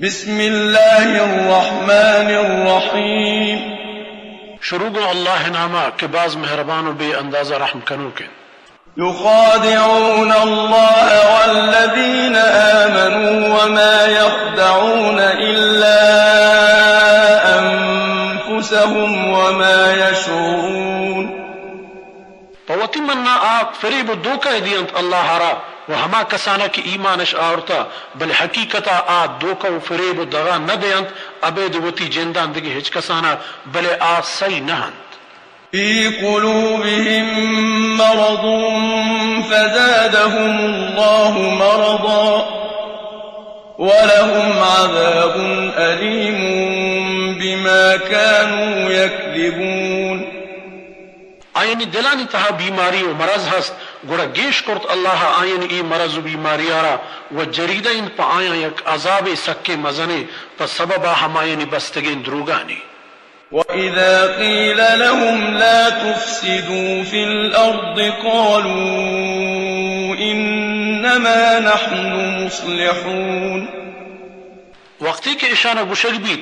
بسم الله الرحمن الرحيم. شروع گوں اللہ ءِ نام ءَ کہ باز مہربان و بے اندازہ رحم کنوک انت۔ يخادعون الله والذين آمنوا وما يخدعون إلا أنفسهم وما يشعرون. پہ وتی منا آ فریب و دھوکہ دینت اللہ ءَ را و ہما کسانا کہ ایمانش آورتہ، بلے حقیقتا آ دھوکہ و فریب و دغا نہ دینت، ابید وتی جندان دگہ ہچ کسانا، بلے آ سہی نہ انت۔ في قلوبهم مرض فزادهم الله مرضا ولهم عذاب أليم بما كانوا يكذبون. آیانی دلانی تہا بیماری و مرض ہست، گڑا گیش کرت اللہ ءَ آیانی اے مرض و بیماری ءَ را و جریدہ انت پہ آیاں یک عذابے سکیں مزنیں پہ سببا ہمایانی بستگیں دروگانی۔ وإذا قيل لهم لا تفسدوا في الأرض قالوا إنما نحن مصلحون. وقتی کہ اشانا گوشگ بیت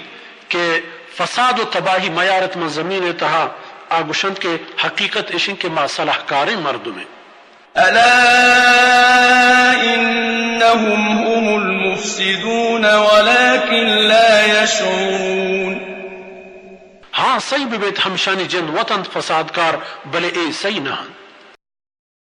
کہ فساد و تباہی میارت من زمین ءِ تہا، آ گوشنت کہ حقیقت اش انت کہ ما صلاح کاریں مردمیں۔ ألا إنهم هم المفسدون ولكن لا يشعرون. ہاں، سہی ببیت ہمشانی جند وت انت فسادکار، بلے اے سہی نہ انت۔